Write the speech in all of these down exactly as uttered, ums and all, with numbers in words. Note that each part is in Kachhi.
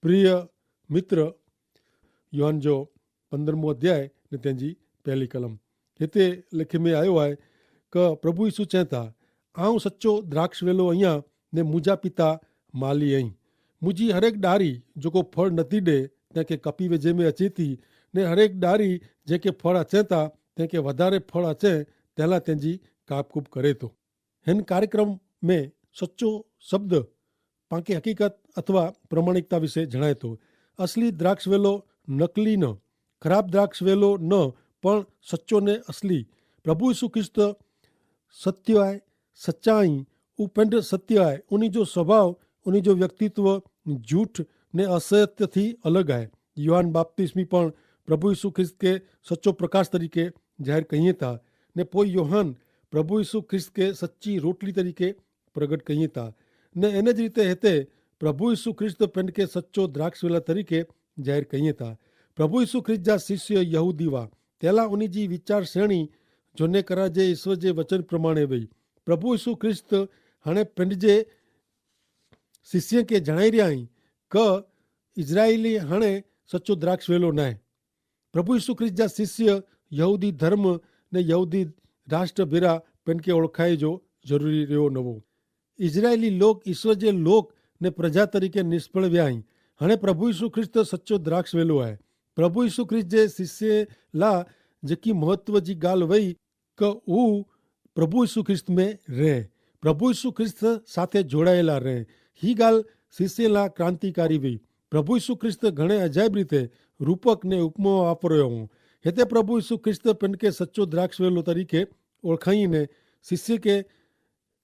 પ્રિય મિત્ર, યોહાન જો પંદ્રહમો અધ્યાય ને તેની પહેલી કલમ, હેતા લેખે મેં આયો હૈ કે પ્રભુ ઈસુ ચેતા, આઉં સચો દ્રાક્ષ વેલો અહિયા, ને મુજા પિતા માલી અહીં. મુજી હરેક ડારી જોકો ફળ નથી દે, તેંકે કપી વેજે મેં અચેતી, ને હરેક ડારી જેંકે ફળ અચેતા, તેંકે વધારે ફળ અચે, તેલા તેની કાપકૂપ કરે તો. હેન કાર્યક્રમ મેં સચો શબ્દ પાંકે હકીકત અથવા પ્રમાણિકતા વિશે જણાયતો. અસલી દ્રાક્ષવેલો નકલી ન, ખરાબ દ્રાક્ષવેલો ન, પણ સચો ને અસલી. પ્રભુ ઈસુ ખ્રિસ્ત સત્ય આય, સચ્ચાઈ ઉપેન્ડ સત્ય આય. ઉની જો સ્વભાવ, ઉની જો વ્યક્તિત્વ જૂઠ ને અસત્યથી અલગ આય. યોહાન બાપ્તિસ્મી પણ પ્રભુ ઈસુ ખ્રિસ્ત કે સચો પ્રકાશ તરીકે જાહેર કહિયે તા, ને પોઈ યોહાન પ્રભુ ઈસુ ખ્રિસ્ત કે સચ્ચી રોટલી તરીકે પ્રગટ કહિયે તા. ને એન જ રીતે હેતે પ્રભુ ઈસુ ખ્રિસ્ત પેંડ કે સચો દ્રાક્ષવેલા તરીકે જાહેર કહિયે તા. પ્રભુ ઈસુ ખ્રિસ્ત જા શિષ્ય યહૂદી વા, તેલા ઉની જી વિચારશ્રેણી જોને કરા જે ઈસવ જે વચન પ્રમાણે વય. પ્રભુ ઈસુ ખ્રિસ્ત હણે પેંડ જે શિષ્ય કે જણાઈ રહ્યા હૈં કે ઇઝરાયેલી હણે સચો દ્રાક્ષવેલો નાય. પ્રભુ ઈસુ ખ્રિસ્ત જા શિષ્ય યહૂદી ધર્મ ને યહૂદી રાષ્ટ્રભેરા પેનકે ઓળખાય જો જરૂરી રહ્યો નવો. ઇઝરાયેલી લોક ઈસવ જે લોક ને પ્રજા તરીકે નિષ્ફળ વ્યાઈ. હણે પ્રભુ ઈસુ ખ્રિસ્ત સચો દ્રાક્ષ વેલો આય. પ્રભુ ઈસુ ખ્રિસ્ત જે શિષ્ય લા જેકી મહત્વ જી ગાલ વય કે ઉ પ્રભુ ઈસુ ખ્રિસ્ત મેં રહે, પ્રભુ ઈસુ ખ્રિસ્ત સાથે જોડાયેલા રહે. હી ગાલ શિષ્ય લા ક્રાંતિકારી વય. પ્રભુ ઈસુ ખ્રિસ્ત ઘણે અજાયબ રીતે રૂપક ને ઉપમા વાપર્યો હો. હેતે પ્રભુ ઈસુ ખ્રિસ્ત પેનકે સચો દ્રાક્ષ વેલો તરીકે ઓળખાઈ ને શિષ્ય કે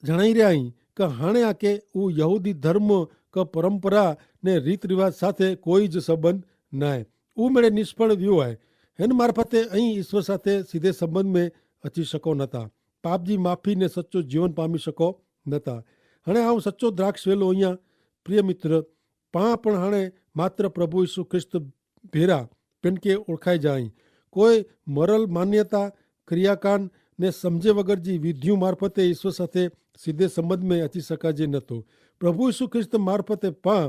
જણાઈ રહ્યા હી કે હાણે આકે ઉ યહૂદી ધર્મ કે પરંપરા ને રીતરિવાજ સાથે કોઈ જ સંબંધ નાય. ઉ મેળે નિષ્ફળ વ્યો આય. હેન મારફતે અહીં ઈસવ સાથે સીધે સંબંધ મેં અચી શકો નતા, પાપજી માફી ને સચો જીવન પામી શકો નતા. હણે આવ સચો દ્રાક્ષ વેલો અહિયા. પ્રિય મિત્ર, પા પણ હણે માત્ર પ્રભુ ઈસુ ખ્રિસ્ત ભેરા પેનકે ઓળખાઈ જાય. કોઈ મરલ માન્યતા, ક્રિયાકાન ને સમઝે વગર જી વિધિયું મારફતે ઈસવ સાથે સીધે સંબંધ મેં અચી શકાજે નતો. પ્રભુ ઈસુ ખ્રિસ્ત મારફતે પા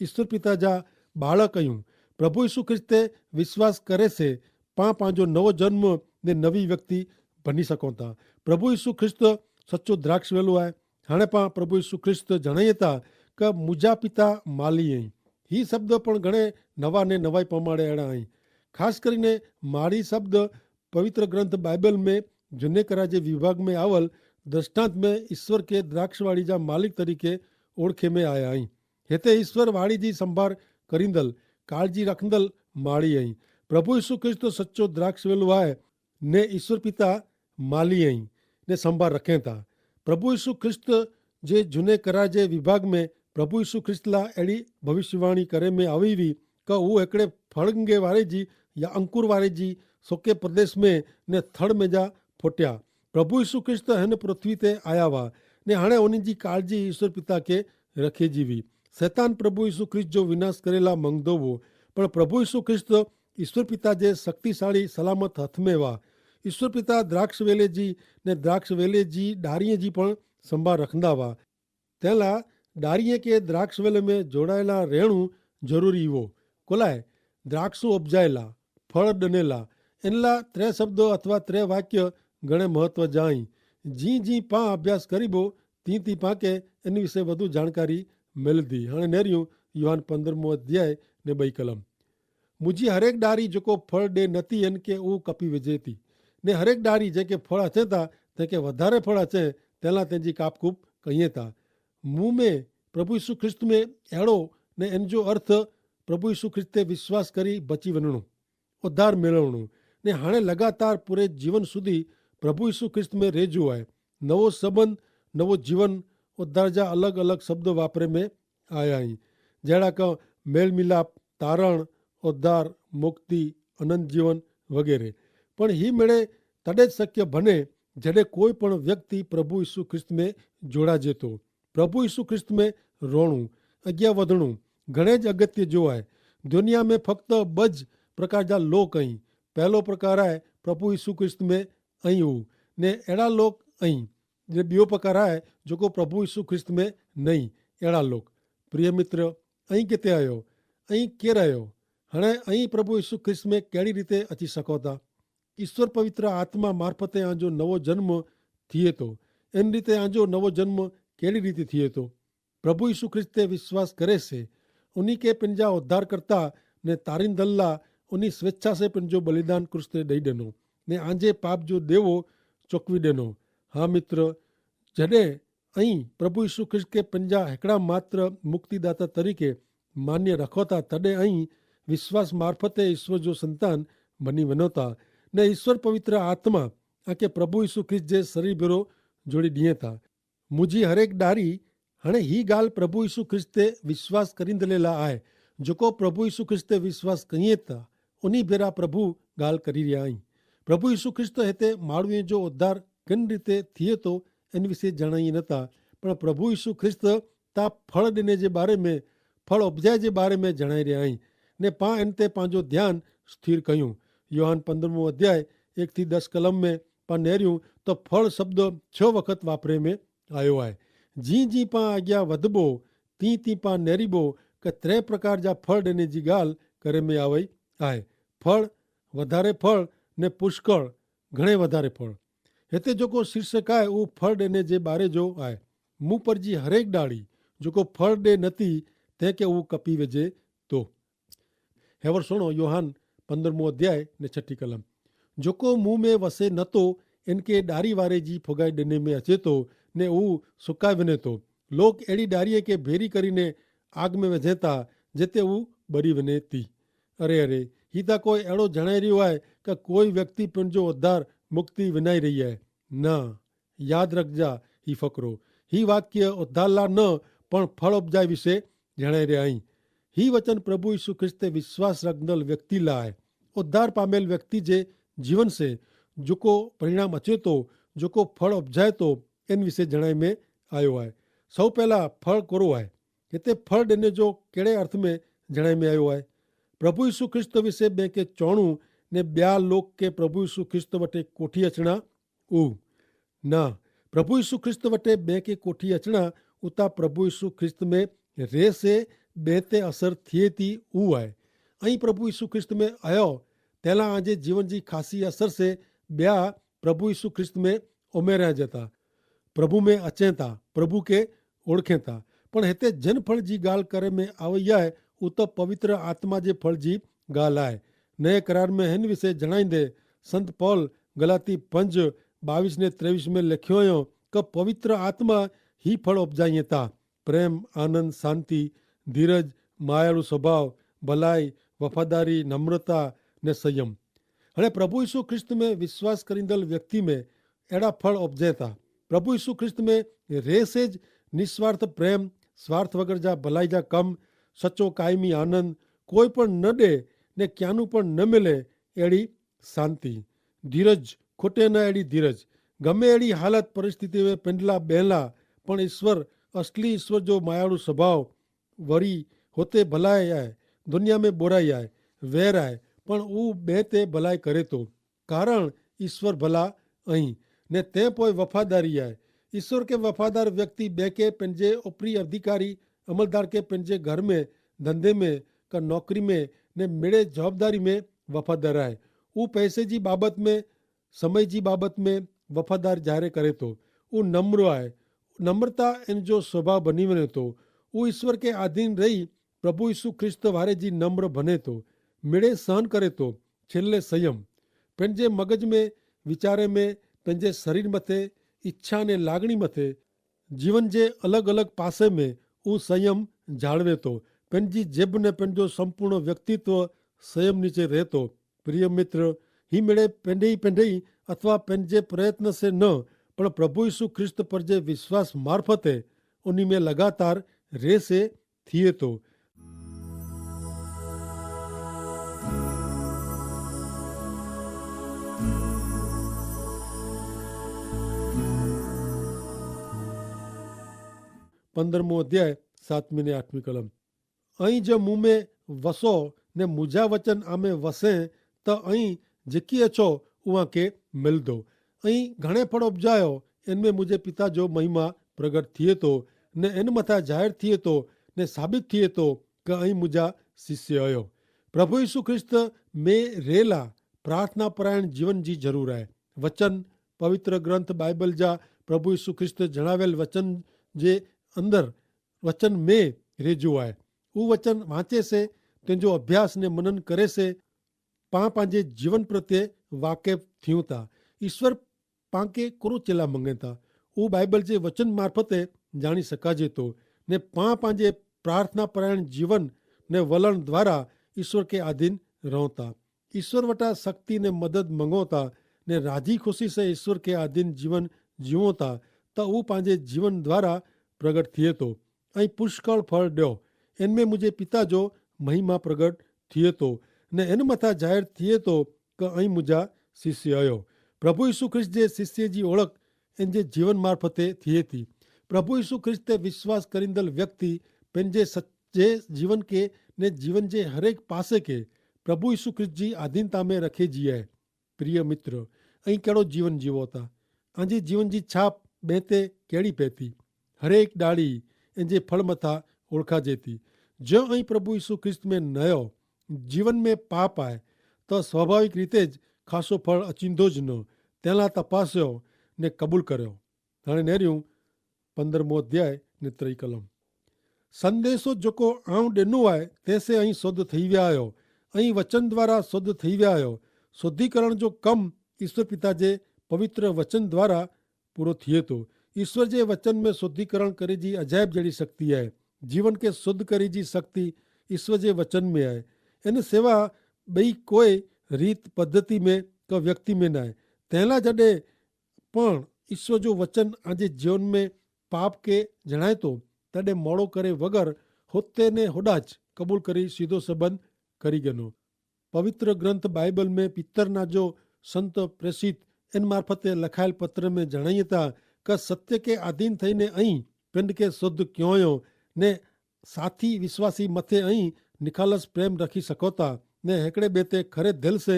ઈસવ પિતા જા બાળક અયું. પ્રભુ ઈસુ ખ્રિસ્તે વિશ્વાસ કરે સે પા પાંજો નવો જન્મ ને નવી વ્યક્તિ ભની સકોતા. પ્રભુ ઈસુ ખ્રિસ્ત સચો દ્રાક્ષ વેલો આય. હણે પા પ્રભુ ઈસુ ખ્રિસ્ત જણાયતા કે મુજા પિતા માલી અહીં. હી શબ્દ પણ ઘણે નવા ને નવાઈ પમાડે એડા અહીં. ખાસ કરીને મારી શબ્દ પવિત્ર ગ્રંથ બાઈબલ મેં જુને કરાજે વિભાગ મેં આવલ દ્રષ્ટાંત મેં ઈસવ કે દ્રાક્ષ વાડી જા માલિક તરીકે ઓળખે મેં આયા અહીં. હેતા ઈસવ વાડી જી સંભાર કરીંદલ, કાળજી રાખંદલ માળી અહીં. પ્રભુ ઈસુ ખ્રિસ્ત સચો દ્રાક્ષ વેલો આય ને ઈસવ પિતા માલી અહીં ને સંભાર રખેતા. પ્રભુ ઈસુ ખ્રિસ્ત જે જુને કરાજે વિભાગ મેં પ્રભુ ઈસુ ખ્રિસ્ત લા એડી ભવિષ્યવાણી કરે મેં આવીવી કે ઉહ એકડે ફળંગે વારે જી યા અંકુર વારે જી સોકે પ્રદેશ મેં ને થડ મેં જા ફોટ્યા. પ્રભુ ઈસુ ખ્રિસ્ત હેન પૃથ્વી તે આયા વા ને હણે ઓની જી કાળજી ઈસવ પિતા કે રખે જીવી. સૈતાન પ્રભુ ઈસુ ખ્રિસ્ત જો વિનાશ કરેલા મંગદો વો, પણ પ્રભુ ઈસુ ખ્રિસ્ત ઈસવ પિતા જે શક્તિશાળી સલામત હથ મેં વા. ઈસવ પિતા દ્રાક્ષ વેલે જી ને દ્રાક્ષ વેલે જી ડારિયે જી પણ સંભાર રખંદા વા. તેલા ડારિયે કે દ્રાક્ષ વેલે મેં જોડાયેલા રહેણું જરૂરી વો. કોલાએ દ્રાક્ષો અપજાયેલા ફળ ડનેલા. એનલા ત્રે શબ્દો અથવા ત્રે વાક્ય ઘણે મહત્વ જાણી. જી જી પાં અભ્યાસ કરીબો તી તી પાંકે એન વિશે વધુ જાણકારી મેલદી. હણે નેર્યું યોહાન પંદ્રહમો અધ્યાય ને બઈ કલમ. મુજી હરેક ડારી જોકો ફળ ડે નથી એન કે ઉં કપી વજેતી, ને હરેક ડારી જે કે ફળ હચેતા તે કે વધારે ફળ હચે તેલા તેની કાપકૂપ કહિએ તા. મું મેં પ્રભુ ઈસુ ખ્રિસ્ત મેં એડો ને એન જો અર્થ પ્રભુ ઈસુ ખ્રિસ્તે વિશ્વાસ કરી બચી વનણો, ઉદ્ધાર મેળવણો. ને હાણે લગાતાર પૂરે જીવન સુધી પ્રભુ ઈસુ ખ્રિસ્ત મેં રહેજો આય. નવો સંબંધ, નવો જીવન, ઉદ્ધાર જા અલગ અલગ શબ્દો વાપરે મેં આયા હી, જેડા કે મેલમિલાપ, તારણ, ઉદ્ધાર, મુક્તિ, અનંત જીવન વગેરે. પણ હી મેળે તદે જ શક્ય ભને જેડે કોઈ પણ વ્યક્તિ પ્રભુ ઈસુ ખ્રિસ્ત મેં જોડા જેતો. પ્રભુ ઈસુ ખ્રિસ્ત મેં રોણું, અજ્ઞા વધણું ઘણે જ અગત્ય જો આય. દુનિયા મેં ફક્ત બજ પ્રકાર જા લોક અહીં. પહેલો પ્રકાર આય પ્રભુ ઈસુ ખ્રિસ્ત મેં અહીં હુ, ને એડા લોક અહીં. જે બિયો પ્રકાર આય જોકો પ્રભુ ઈસુ ખ્રિસ્ત મેં નહીં એડા લોક. પ્રિય મિત્ર, અહીં કેતે આયો? અહીં કેરાયો? હણે અહીં પ્રભુ ઈસુ ખ્રિસ્ત મેં કેડી રીતે અચી શકો તા? ઈસ્વર પવિત્ર આત્મા મારફતે આજો નવો જન્મ થિયે તો. એન રીતે આજો નવો જન્મ કેડી રીતે થિયે તો? પ્રભુ ઈસુ ખ્રિસ્ત તે વિશ્વાસ કરે સે, ઉની કે પનજા ઉદ્ધારકર્તા ને તારીંદલ્લા ઉની સ્વેચ્છા સે પનજો બલિદાન ક્રૂસ તે દઈ દેનો ને આજે પાપ જો દેવો ચોકવી દેનો. હા મિત્ર, જડે અહીં પ્રભુ ઈસુ ખ્રિસ્ત કે પનજા હેકડા માત્ર મુક્તિદાતા તરીકે માન્ય રખોતા તદે અહીં વિશ્વાસ મારફતે ઈસ્વર જો સંતાન બની વનોતા ને ઈસ્વર પવિત્ર આત્મા આકે પ્રભુ ઈસુ ખ્રિસ્ત જે શરીર ભેરો જોડી દિયે તા. મુઝે હરેક ડારી હણે હી ગાલ પ્રભુ ઈસુ ખ્રિસ્ત તે વિશ્વાસ કરીંદલેલા આય. જોકો પ્રભુ ઈસુ ખ્રિસ્ત તે વિશ્વાસ કહિયે તા ઉની ભેરા પ્રભુ ગાલ કરી રહ્યા અહીં. પ્રભુ ઈસુ ખ્રિસ્ત હેતે માળવીએ જો ઉદ્ધાર કેન રીતે થિયે તો એન વિશે જણાઈ નતા. પણ પ્રભુ ઈસુ ખ્રિસ્ત તા ફળ દેને જે બારે મેં ફળ ઉપજાય જે બારે મેં જણાઈ રહ્યા અહીં. ને પા એન તે પાંજો ધ્યાન સ્થિર કહ્યું. યોહાન પંદ્રહમો અધ્યાય એક થી દસ કલમ મેં પા નેર્યું તો ફળ શબ્દ છ વખત વાપરે મેં આયો આય. જી જી પા આજ્ઞા વધબો તી તી પા નેરીબો કે ત્રે પ્રકાર જા ફળ દેને જી ગાલ કરે મેં આવય આય. ફળ, વધારે ફળ ને પુષ્કળ ઘણે વધારે ફળ. હેતે જોકો શીર્ષક આય ઉં ફળ દેને જે બારે જો આય. મું પર જી હરેક ડાળી જોકો ફળ દે નથી તે કે ઉં કપી વેજે તો. હેવર સુણો યોહાન પંદ્રહમો અધ્યાય ને છઠી કલમ. જોકો મું મેં વસે નતો એન કે ડારી વારે જી ફોગાઈ દેને મેં અચેતો ને ઉં સુકાઈ વને તો. લોક એડી ડારીએ કે ભેરી કરીને આગ મેં વેજેતા જેતે ઉં બરી વને તી. અરે અરે, હી તા કોઈ એડો જણાઈ રહ્યો આય કે કોઈ વ્યક્તિ પણ જો ઉદ્ધાર મુક્તિ વિનાઈ રહી આય? ના. યાદ રખજા હી ફકરો, હી વાક્ય ઉદ્ધારલા ન પણ ફળ ઉપજાય વિશે જણાઈ રહ્યા અહીં. હી વચન પ્રભુ ઈસુ ખ્રિસ્તે વિશ્વાસ રખદલ વ્યક્તિ લા આય. ઉદ્ધાર પામેલ વ્યક્તિ જે જીવન સે જોકો પરિણામ અચેતો, જોકો ફળ ઉપજાયતો એન વિશે જણાઈ મેં આયો આય. સૌ પહેલા ફળ કોરો આય? હેતે ફળ દેને જો કેડ઼ે અર્થ મેં જણાઈ મેં આયો આય? પ્રભુ ઈસુ ખ્રિસ્ત વિશે બેંકે ચોણું ને બ્યા લોક કે પ્રભુ ઈસુ ખ્રિસ્ત વટે કોઠી અચણા ઉ. ના, પ્રભુ ઈસુ ખ્રિસ્ત વટે બેંકે કોઠી અચણા ઉતા પ્રભુ ઈસુ ખ્રિસ્ત મેં રેસે બેંતે અસર થિયે તી ઉ આય. અહીં પ્રભુ ઈસુ ખ્રિસ્ત મેં અયો તેલા આજે જીવન જી ખાસી અસર સે બ્યા પ્રભુ ઈસુ ખ્રિસ્ત મેં ઉમેર્યા જતા, પ્રભુ મેં અચેતા, પ્રભુ કે ઓળખેતા. પણ હેતે જેન ફળ જી ગાલ કરે મેં આવય આય ઉતો પવિત્ર આત્મા જે ફળ જી ગાલ આય. નય કરાર મેં હેન વિશે જણાઈ દે સંત પૌલ ગલાતી પંજ બાવીસ ને ત્રેવીસ મેં લેખ્યો અયો કે પવિત્ર આત્મા હી ફળ ઉપજાઈ તા: પ્રેમ, આનંદ, શાંતિ, ધીરજ, માયાળુ સ્વભાવ, ભલાઈ, વફાદારી, નમ્રતા ને સંયમ. હણે પ્રભુ ઈસુ ખ્રિસ્ત મેં વિશ્વાસ કરીંદલ વ્યક્તિ મેં એડા ફળ ઉપજેતા. પ્રભુ ઈસુ ખ્રિસ્ત મેં રહેસે જ નિસ્વાર્થ પ્રેમ, સ્વાર્થ વગર જા ભલાઈ જા કમ, સચો કાયમી આનંદ, કોઈ પણ ન દે ને ક્યાંનું પણ ન મેલે એડી શાંતિ, ધીરજ, ખોટે ન એડી ધીરજ. ગમે એડી હાલત પરિસ્થિતિ મેં પેંડલા બેહલા પણ ઈસ્વર, અસલી ઈસ્વર જો માયાળુ સ્વભાવ વરી હોતે ભલાઈ આય, દુનિયા મેં બોરાઈ આય, વેર આય, પણ ઉં બે તે ભલાઈ કરે તો. કારણ ઈસ્વર ભલા અહીં ને તે પોય વફાદારી આય. ઈસ્વર કે વફાદાર વ્યક્તિ બે કે પેનજે ઉપરી અધિકારી અમલદાર કે પેનજે ઘર મેં, ધંધે મેં, કા નોકરી મેં ને મેળે જવાબદારી મેં વફાદાર આય. ઉં પૈસે જી બાબત મેં, સમય જી બાબત મેં વફાદાર જાહેર કરે તો. ઉં નમ્ર આય. નમ્રતા એન જો સ્વભાવ બની વને તો. ઉં ઈસ્વર કે આધીન રહી પ્રભુ ઈસુ ખ્રિસ્ત વારે જી નમ્ર ભને તો, મેળે સહન કરે તો. છેલ્લે સંયમ. પેનજે મગજ મેં, વિચારે મેં, પેનજે શરીર મતે, ઇચ્છા ને લાગણી મતે, જીવન જે અલગ અલગ પાસે મેં ઉં સંયમ જાળવે તો. પેનજી જેબ ને પેનજો સંપૂર્ણ વ્યક્તિત્વ સંયમ નીચે રહેતો. પ્રિય મિત્ર, હી મેળે પેંડેઈ પેંડેઈ અથવા પેનજે પ્રયત્ન સે ન, પણ પ્રભુ ઈસુ ખ્રિસ્ત પર જે વિશ્વાસ મારફતે ઉની મેં લગાતાર રહેશે થિયે તો. પંદ્રહમો અધ્યાય, સાતમી ને આઠમી કલમ. અહીં જે મુમે વસો ને મુજા વચન આમે વસે, તો અહીં જેકી અછો ઉઆ કે મિલ દો. અહીં ઘણે ફળ ઉપજાયો, એન મેં મુઝે પિતા જો મહિમા પ્રગટ થિયે તો, ને એન મતા જાહેર થિયે તો, ને સાબિત થિયે તો કે અહીં મુઝા શિષ્ય અયો. પ્રભુ ઈસુ ખ્રિસ્ત મેં રહેલા પ્રાર્થના પરાયણ જીવન જી જરૂર આય. વચન, પવિત્ર ગ્રંથ બાઈબલ જા પ્રભુ ઈસુ ખ્રિસ્ત જણાવેલ વચન જે અંદર વચન મેં રહેજુ આય. ઉવચન વાંચે સે, તેનો અભ્યાસ ને મનન કરે સે, પાં પાંજે જીવન પ્રત્યે વાકેફ થિયું તા ઈસ્વર પાંકે કોરો ચેલા મંગેતા, ઉ બાઈબલ જે વચન મારફતે જાણી સકાજે તો. ને પાં પાંજે પ્રાર્થના પરાયણ જીવન ને વલણ દ્વારા ઈસ્વર કે આધીન રહોતા, ઈસ્વર વટા શક્તિ ને મદદ મંગોતા, ને રાજી ખુશી સે ઈસ્વર કે આધીન જીવન જીવોતા, તો ઉ પાંજે જીવન દ્વારા પ્રગટ થિયે તો. અહીં પુષ્કળ ફળ ડ્યો, એન મેં મુઝે પિતા જો મહિમા પ્રગટ થિયે તો, ને એન મતા જાહેર થિયે તો કે અહીં મુઝા શિષ્ય અયો. પ્રભુ ઈસુ ખ્રિસ્ત જે શિષ્ય જી ઓળખ એન જે જીવન મારફતે થિયે થી. પ્રભુ ઈસુ ખ્રિસ્ત તે વિશ્વાસ કરીંદલ વ્યક્તિ પેન જે સચ્ચે જીવન કે ને જીવન જે હરેક પાસે કે પ્રભુ ઈસુ ખ્રિસ્ત જી આધીનતા મેં રખે જીએ. પ્રિય મિત્ર, અહીં કેડો જીવન જીવો તા? આજી જીવન જી છાપ બેંતે કેડી પેતી? હરેક ડાળી એન જે ફળ મતા ઓળખા જેતી. જો અહીં પ્રભુ ઈસુ ખ્રિસ્ત મેં નયો જીવન મેં પાપ આય, તો સ્વાભાવિક રીતે જ ખાસો ફળ અચિંધો જ ન. તેલા તપાસ્યો ને કબૂલ કર્યો. હણે નેર્યું પંદ્રહમો અધ્યાય ને ત્રય કલમ. સંદેશો જોકો આઉં ડેનો આય તેસે અહીં શોધ થઈ વ્યા આયો. અહીં વચન દ્વારા શોધ થઈ વ્યા આયો. શોધીકરણ જો કમ ઈસ્વર પિતા જે પવિત્ર વચન દ્વારા પૂરો થિયે તો. ઈસ્વર જે વચન મેં શોધીકરણ કરે જી અજાયબ જેડી શક્તિ આય. જીવન કે શોધ કરે જી શક્તિ ઈસ્વર જે વચન મેં આય. એન સેવા બઈ કોઈ રીત પદ્ધતિ મેં કે વ્યક્તિ મેં નાય. તેલા જડે પણ ઈસ્વર જો વચન આજે જીવન મેં પાપ કે જણાયતો, તેડે મોડો કરે વગર હોતે ને હોડા જ કબૂલ કરી સીધો સંબંધ કરી ગનો. પવિત્ર ગ્રંથ બાઈબલ મેં પિતર ના જો સંત પ્રેસિત એન મારફતે લખાયેલ પત્ર મેં જણાયતા કે સત્ય કે આધીન થઈને અહીં પિંડ કે શુદ્ધ ક્યોંયો ને સાથી વિશ્વાસી મતે અહીં નિખાલસ પ્રેમ રખી સકોતા, ને હેકડ઼ે બેતે ખરે દિલ સે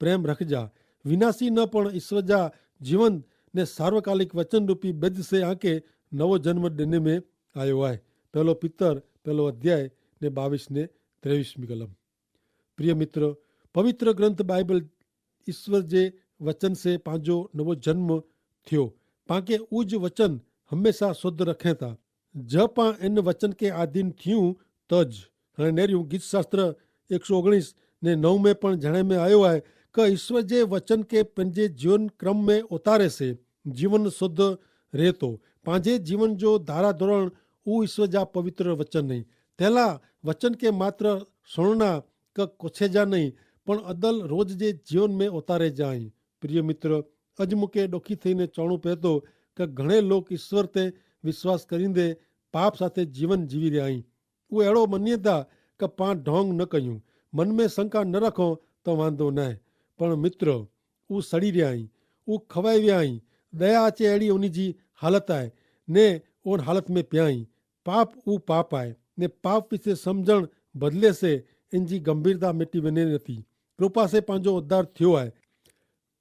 પ્રેમ રખજા. વિનાશી ન પણ ઈસ્વર જા જીવન ને સાર્વકાલિક વચન રૂપી બેજ સે આંકે નવો જન્મ દેને મેં આયો આય. પહેલો પિતર પહેલો અધ્યાય ને બાવીસ ને ત્રેવીસ મી કલમ. પ્રિય મિત્ર, પવિત્ર ગ્રંથ બાઈબલ ઈસ્વર જે વચન સે પાંજો નવો જન્મ થયો. પાંકે ઉજ વચન હમેંશા શુદ્ધ રખેતા. જ પાં એન વચન કે આધીન થિયું તજ. હણે નેર્યું ગીતશાસ્ત્ર એક સો ઓગણીસ ને નવ મેં પણ જણાઈ મેં આયો હૈ કે ઈસ્વર જે વચન કે પંજે જીવન ક્રમ મેં ઉતારે સે જીવન શુદ્ધ રહેતો. પાંજે જીવન જો ધારા ધોરણ ઉ ઈસ્વર જા પવિત્ર વચન નહીં. તેલા વચન કે માત્ર સુણના કે કોછે જા નહીં, પણ અદલ રોજ જે જીવન મેં ઉતારે જા હૈં. પ્રિય મિત્ર, અજ મુકે ડોખી થઈને ચોણું પહેતો કે ઘણે લોક ઈસ્વર તે વિશ્વાસ કરીંદે પાપ સાથે જીવન જીવી રહ્યા હૈં. ઉ એડો મન્યતા કે પાં ઢોંગ ન કહ્યું, મન મેં શંકા ન રાખો તો વાંધો નાય. પણ મિત્ર, ઉ સડી રહ્યા હૈં, ઉ ખવાઈ વ્યા હૈં. દયા આચે એડી ઉની જી હાલત આય ને ઉન હાલત મેં પ્યા હૈં. પાપ ઉ પાપ આય ને પાપ વિશે સમઝણ બદલે સે એન જી ગંભીરતા મેટી વેને નથી. કૃપા સે પાંજો ઉદ્ધાર થયો આય.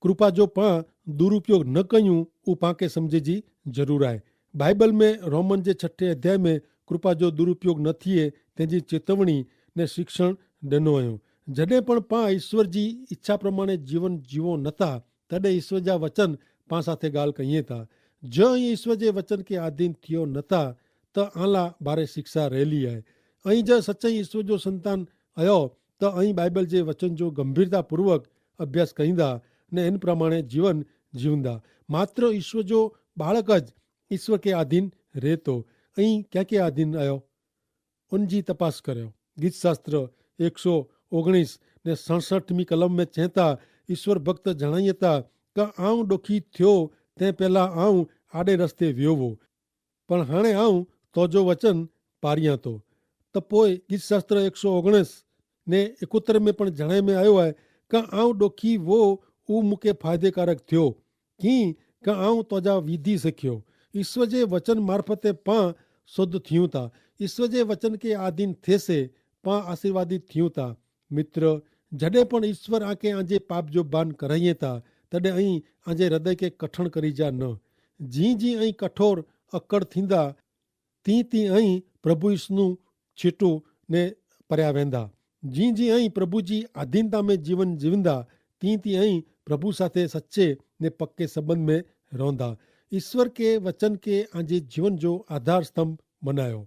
કૃપા જો પાં દુરુપયોગ ન કહ્યું ઉપાંકે સમઝે જી જરૂર આય. બાઈબલ મેં રોમન જે છઠે અધ્યાય મેં કૃપા જો દુરુપયોગ ન થિયે તેની ચેતવણી ને શિક્ષણ ડેનો અયો. જડે પણ પાં ઈસ્વર જી ઇચ્છા પ્રમાણે જીવન જીવો નતા, તદે ઈસ્વર જા વચન પાં સાથે ગાલ કહિયે તા. જો અહીં ઈસ્વર જે વચન કે આધીન થિયો નતા, તો આલા ભારે શિક્ષા રહેલી આય. અહીં જો સચ્ચાઈ ઈસ્વર જો સંતાન અયો, તો અહીં બાઈબલ જે વચન જો ગંભીરતાપૂર્વક અભ્યાસ કહીંદા ને એન પ્રમાણે જીવન જીવંદા. માત્ર ઈસ્વર જો બાળક જ ઈસ્વર કે આધીન રહેતો. અહીં ક્યાં કે આધીન અયો? ઉનજી તપાસ કર્યો. ગીતશાસ્ત્ર એક સો ઓગણીસ ને સડસઠ મી કલમ મેં ચેંતા ઈસ્વર ભક્ત જણાયતા, કે આઉં ડોખી થ્યો તે પહેલા આઉં આડે રસ્તે વ્યોવો, પણ હાણે આઉં તોજો વચન પારિયાંતો. તપોય ગીતશાસ્ત્ર એક સો ઓગણીસ ને એકોતર મેં પણ જણાય મેં આયો હૈ, કે આઉં ડોખી વો ઉં મુકે ફાયદેકારક થ્યો કિંક આઉં તોજા વિધિ સખ્યો. ઈસ્વર જે વચન મારફતે પાં શોધ થિયું તા. ઈસ્વર જે વચન કે આધીન થેસે પાં આશીર્વાદિત થિયું તા. મિત્ર, જડે પણ ઈસ્વર આંકે આંજે પાપ જો બાન કરાઇયે તા, તડે અહીં આંજે હૃદય કે કઠણ કરી જા ન. જી જી અહીં કઠોર અકડ થીંદા, તી તી અહીં પ્રભુ ઈસ્વર નું છીટું ને પર્યા વેંદા. જી જી અહીં પ્રભુ જી આધીનતા મેં જીવન જીવંદા, તી તી અહીં પ્રભુ સાથે સચ્ચે ને પક્કે સંબંધ મેં રોંદા. ઈસ્વર કે વચન કે આજે જીવન જો આધાર સ્તંભ બનાયો.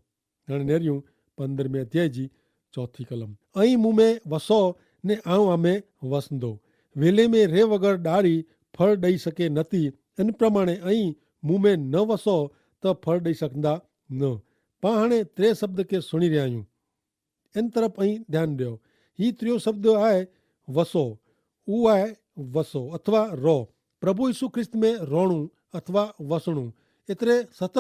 અને નેર્યું પંદ્રહ મેં અધ્યાય જી ચોથી કલમ. અહીં મુમે વસો ને આઉં આમે વસંદો. વેલે મેં રે વગર ડારી ફળ દઈ શકે નથી. એન પ્રમાણે અહીં મુમે ન વસો તો ફળ દઈ શકંદા ન. પાહણે ત્રે શબ્દ કે સુણી રહ્યા હું. એન તરફ અહીં ધ્યાન દ્યો. હી ત્રિયો શબ્દ આય વસો. ઉ આય વસો અથવા રો. પ્રભુ ઈસુ ખ્રિસ્ત મેં રોણું અથવા વસણું. એતરે સતત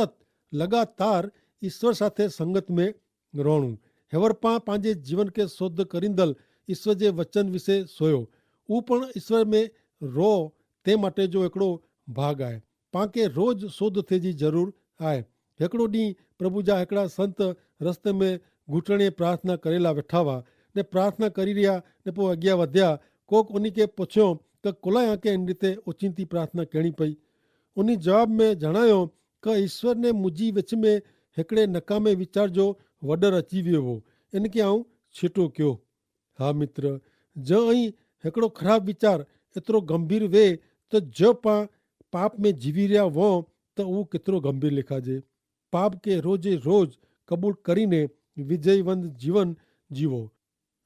લગાતાર ઈસ્વર સાથે સંગત મેં રોણું. હેવર પાં પાંજે જીવન કે શોધ કરીંદલ ઈસ્વર જે વચન વિશે સોયો. ઉપણ ઈસ્વર મેં રો તે માટે જો એકડો ભાગ આય. પાંકે રોજ શોધ થે જી જરૂર આય. હેકડો દી પ્રભુ જા હેકડા સંત રસ્તે મેં ઘૂંટણે પ્રાર્થના કરેલા વેઠાવા ને પ્રાર્થના કરી રહ્યા ને પો અગિયા વધ્યા. કોક ઉની કે પછ્યો કે કોલાયા કે એન રીતે ઓચિંતી પ્રાર્થના કહેણી પઈ? ઉની જવાબ મેં જણાયો કે ઈસ્વર ને મુજી વચ્છ મેં હેકડે નકામે વિચાર જો વડર અચીવ્યો હો, એન કે આઉં છેટો કયો. હા મિત્ર, જો અહીં હેકડો ખરાબ વિચાર એતરો ગંભીર વે, તો જો પાં પાપ મેં જીવી રહ્યા વો તો ઉં કેતરો ગંભીર લેખાજે. પાપ કે રોજે રોજ કબૂલ કરીને વિજયવંત જીવન જીવો.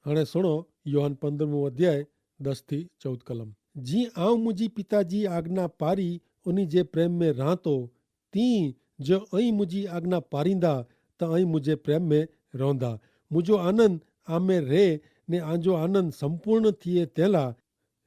હણે સુણો યોહાન પંદ્રહ મું અધ્યાય દસ થી ચૌદ કલમ. જી આઉં મુજી પિતાજી આજ્ઞા પારી ઉની જે પ્રેમ મેં રાંતો, તી જો અહીં મુજી આજ્ઞા પારીંદા, તો અહીં મુજે પ્રેમ મેં રોંદા. મુજો આનંદ આમે રે ને આજો આનંદ સંપૂર્ણ થિયે તેલા.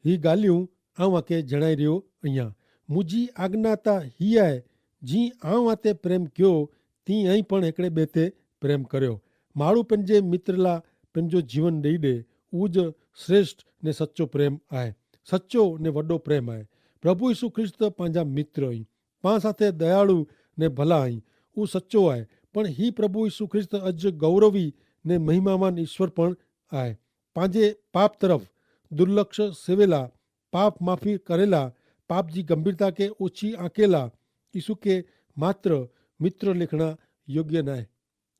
હી ગાલિયું આઉં આકે જણાઈ રહ્યો. અહિયા મુજી આજ્ઞાતા હી આય, જી આઉં આતે પ્રેમ ક્યો, તી અહીં પણ હેકડ઼ે બેતે પ્રેમ કર્યો. માણુ પન જે મિત્રલા પન જો જીવન દઈ દે, ઉજ શ્રેષ્ઠ ને સચો પ્રેમ આય. સચો ને વડો પ્રેમ આય. પ્રભુ ઈસુ ખ્રિસ્ત પાંજા મિત્ર અહીં, પાં સાથે દયાળુ ને ભલા અહીં. ઉસચો આય. પણ હી પ્રભુ ઈસુ ખ્રિસ્ત અજ ગૌરવી ને મહિમાવાન ઈસ્વર પણ આય. પાંજે પાપ તરફ દુર્લક્ષ સેવેલા, પાપ માફી કરેલા, પાપ જી ગંભીરતા કે ઓછી આંકેલા ઈસુ કે માત્ર મિત્ર લેખણા યોગ્ય નાય.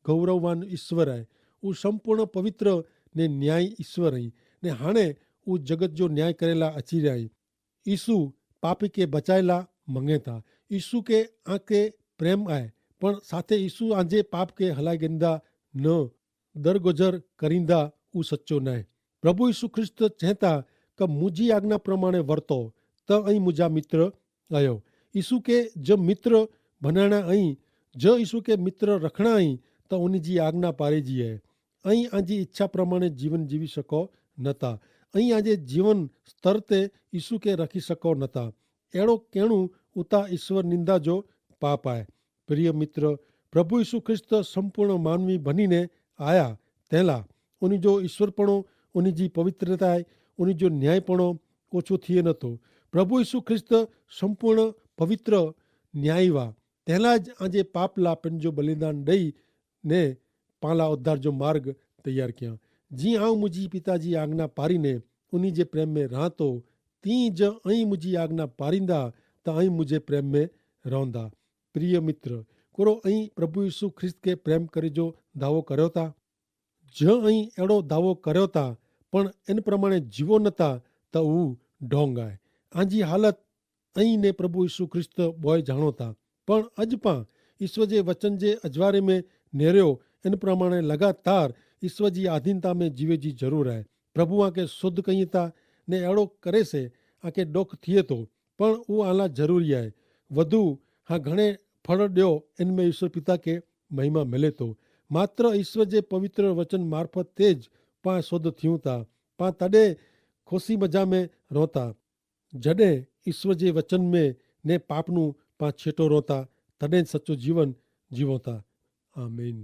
ગૌરવવાન ઈસ્વર આય. ઉસંપૂર્ણ પવિત્ર ને ન્યાયી ઈસ્વર અહીં. ને હાણે ઉજગત જો ન્યાય કરેલા અચીર્યા અહીં. ઈસુ પાપી કે બચાયેલા મંગેતા. ઈસુ કે આંકે પ્રેમ આય, પણ સાથે ઈસુ આંજે પાપ કે હલાઈ ગેંદા ન દરગોજર કરીંદા. ઉસચો નાય. પ્રભુ ઈસુ ખ્રિસ્ત ચેંતા કે મુજી આજ્ઞા પ્રમાણે વર્તો, તો અહીં મુજા મિત્ર અયો. ઈસુ કે જો મિત્ર ભનાણા અહીં, જો ઈસુ કે મિત્ર રખણા અહીં, તો ઉની જી આજ્ઞા પારેજી હૈ. અહીં આજી ઇચ્છા પ્રમાણે જીવન જીવી શકો નતા. અહીં આજે જીવન સ્તર તે ઈસુ કે રખી શકો નતા. એડો કેણું ઉતા ઈસ્વર નિંદા જો પાપ આય. પ્રિય મિત્ર, પ્રભુ ઈસુ ખ્રિસ્ત સંપૂર્ણ માનવી ભનીને આયા તેલા ઉની જો ઈસ્વરપણો, ઉની જી પવિત્રતા આય, ઉની જો ન્યાયીપણો ઓછો થિયે નતો. પ્રભુ ઈસુ ખ્રિસ્ત સંપૂર્ણ પવિત્ર ન્યાયી વા તેલા જ આજે પાપલા પન જો બલિદાન દઈ ને પાલા ઉદ્ધાર જો માર્ગ તૈયાર ક્યાં. જી આઉં મુજી પિતાજી આજ્ઞા પારી ને ઉની જે પ્રેમ મેં રાંતો, તી જ અહીં મુજી આજ્ઞા પારીંદા, તો અહીં મુજે પ્રેમ મેં રોંદા. પ્રિય મિત્ર, કોરો અહીં પ્રભુ ઈસુ ખ્રિસ્ત કે પ્રેમ કરે જો દાવો કર્યો તા? જો અહીં એડો દાવો કર્યો તા પણ એન પ્રમાણે જીવો નતા, તો ઉં ઢોંગ આય. આજી હાલત અહીં ને પ્રભુ ઈસુ ખ્રિસ્ત બોય જાણો તા. પણ અજ પાં ઈસ્વર જે વચન જે અજવારે મેં નેર્યો એન પ્રમાણે લગાતાર ઈસ્વર જી આધીનતા મેં જીવે જી જરૂર આય. પ્રભુ આંકે શુદ્ધ કહીં તા ને એડો કરે સે આંકે ડોખ થિયે તો. પણ ઉં આલા જરૂરી આય. વધુ હા ઘણે ફળ ડ્યો એન મેં ઈસ્વર પિતા કે મહિમા મેલે તો. માત્ર ઈસ્વર જે પવિત્ર વચન મારફત તે જ પાં શુદ્ધ થિયું તા. પાં તદે ખુશી મજા મેં રોતા. જડે ઈસ્વર જે વચન મેં ને પાપનું પાં છેટો રોતા, તદે સચો જીવન જીવોતા. આમીન.